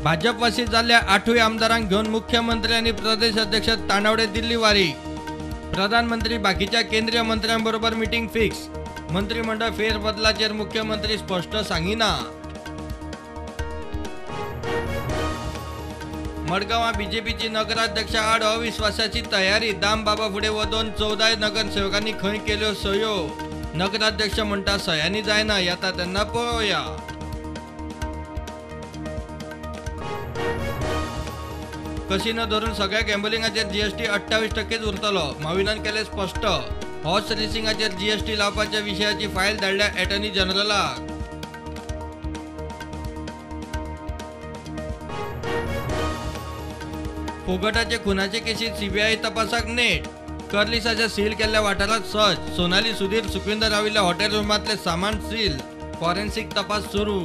भाजपवासी जाल्ल्या 8 आमदारांक घेवन मुख्यमंत्री आनी प्रदेश अध्यक्ष तानावडे दिल्ली वारी. प्रधानमंत्री बाकीच्या केंद्रीय मंत्र्यांबरोबर मिटींग फिक्स. मंत्रिमंडळ फेरबदलाचेर मुख्यमंत्री स्पष्ट सांगिना. मडगांवां बीजेपीची नगराध्यक्षा आड अविश्वासाची तयारी. दामबाबा फुडें वचून 14 नगरसेवकांनी खंय केल्यो सयो. नगराध्यक्ष म्हणटा सयांनी जायना, येता तेन्ना पळोवया. कसिनो धरून सगळ्या गॅम्बलिंगाचेर जीएसटी 28% उरतलो, माविनान केलें स्पश्ट. हॉर्स रेसिंगाचेर जीएसटी लावपाच्या विशयाची फायल धाडल्या एटर्नी जनरलाक. फोगटाचे खुनाचे केसीत सीबीआय तपासाक नेट. कर्लिसाच्या सील केल्ल्या वाठारांत सर्च. सोनाली सुधीर सुखविंदर राविल्ल्या हॉटेल रुमांतले सामान सील. फॉरेन्सिक तपास सुरू.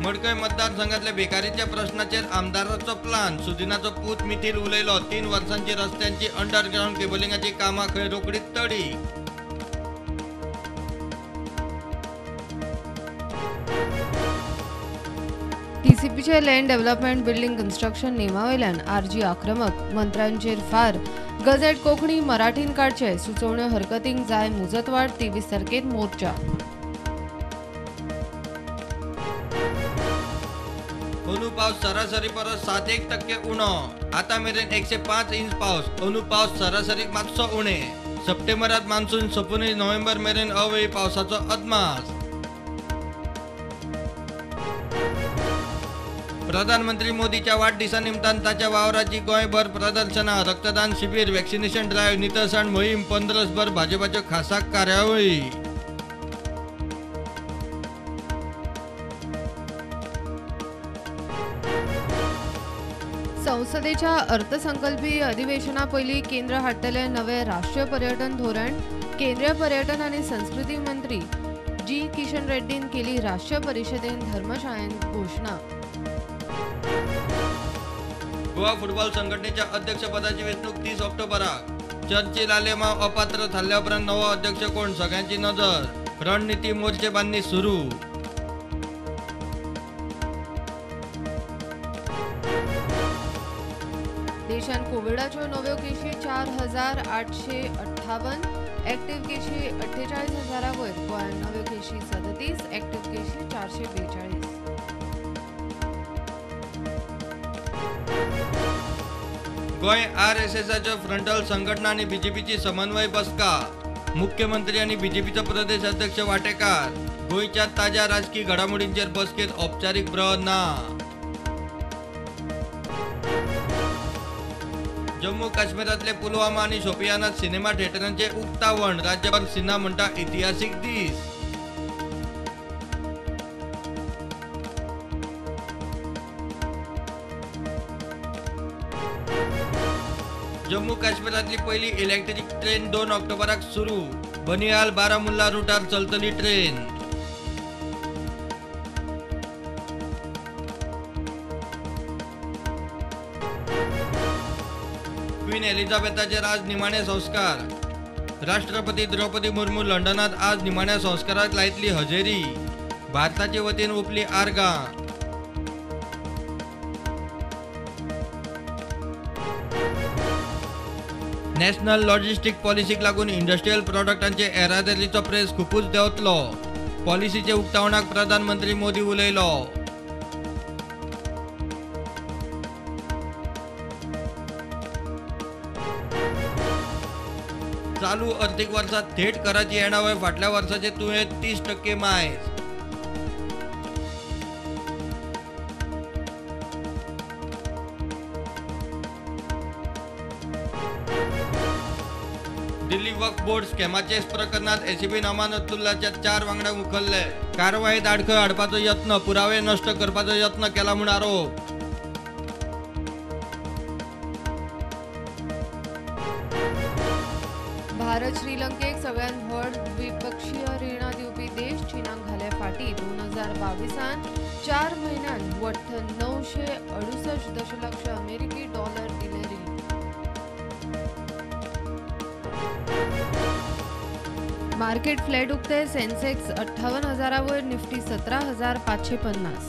मडकय मतदारसंघातल्या बेकारीच्या प्रश्नाचेर आमदाराचो प्लान. सुदिनाचो पूत मिथिल उलयलो. 3 वर्सांची रस्त्यांची अंडरग्रावंड केबलिंगाची कामां खंय रोखडीच तडी. टीसीपीचे लँड डेव्हलपमेंट बिल्डिंग कन्स्ट्रक्शन नेमावयल्यान आरजी आक्रमक. मंत्र्यांचेर फार. गझेट कोंकणी मराठीन काडचे. सुचोवण्यो हरकतींक जाय मुजतवाड. 23 तारखेर मोर्चा. अंदू पावस सरासरी परस 7.1% उणो. आतां मेरेन 105 इंच पावस. अंदू पावस सरासरीक मातसो उणे. सप्टेंबरात मान्सून सोंपूनय नोव्हेंबर मेरेन अवेळी पावसाचो अदमास. प्रधानमंत्री मोदीच्या वाडदिसा निमतान ताच्या वावराची गोंयभर प्रदर्शनां. रक्तदान शिबीर, वॅक्सिनेशन ड्रायव्ह, नितळसाण मोहीम, 15भर भाजपाच्यो खासा कार्यावळी. संसदेच्या अर्थसंकल्पीय अधिवेशना पयलीं केंद्र हाडटलें नवें राष्ट्रीय पर्यटन धोरण. केंद्रीय पर्यटन आनी संस्कृती मंत्री जी किशन रेड्डीन केली राष्ट्रीय परिशदेन धर्मशाळेंत घोशणा. गोवा फुटबॉल संघटनेच्या अध्यक्षपदाची वेंचणूक 30 ऑक्टोबराक. चर्चिल आलेमाव अपात्र थारल्या उपरांत नवो अध्यक्ष कोण, सगळ्यांची नजर. रणनिती मोर्चे बांधणी सुरू. देशांत कोविडाच्यो नव्यो केशी 4858, ऍक्टिव्ह केशी 48,000 वयर. गोंयांत नव्यो केशी 37, ऍक्टिव्ह केशी 442. गोंय आरएसएसाच्यो फ्रंटल संघटना आनी बीजेपीची समन्वय बसका. मुख्यमंत्री आनी बीजेपीचो प्रदेश अध्यक्ष वाटेकार. गोंयच्या ताज्या राजकी घडामोडींचेर बसकेत औपचारीक ब्र ना. जम्मू काश्मीरांतले पुलवामा आनी शोपियानात सिनेमा थिएटरांचे उक्तावण. राज्यपाल सिन्हा म्हणटा इतिहासीक दीस. जम्मू काश्मीरांतली पहिली इलेक्ट्रीक ट्रेन 2 ऑक्टोबराक सुरू. बनिहाल बारामुल्ला रुटार चलतली ट्रेन. क्वीन एलिझाबेथाचेर आज निमाणे संस्कार. राष्ट्रपती द्रौपदी मुर्मू लंडनात आज निमाण्या संस्काराक लायतली हजेरी. भारताचे वतीन ओंपली आर्गां. नॅशनल लॉजिस्टीक पॉलिसीक लागून इंडस्ट्रियल प्रॉडक्टांचे येरादारीचो प्रेस खुपूच देंवतलो. पॉलिसीचे उक्तावणाक प्रधानमंत्री मोदी उलयलो. चालू अर्थीक वर्सात थेट कराची येणावळ फाटल्या वर्साचे तुळेंत 30% मायज. दिल्ली वक्फ बोर्ड स्कॅमाचे प्रकरणात एसीबी अमानतुल्लाच्या 4 वांगड्यांक उखल्ले. कारवायेत आडखळ हाडपाचो यत्न, पुरावे नश्ट करपाचो यत्न केला म्हूण आरोप. भारत श्रीलंकेक सगळ्यांत व्हड द्विपक्षीय रिणां दिवपी देश. चीनाक घाले फाटी. 2022 4 म्हयन्यांत वट्ट 968 दशलक्ष अमेरिकी डॉलर दिले रीण. मार्केट फ्लॅट उक्ते. सेन्सेक्स 58,000 वयर, निफ्टी 17,550.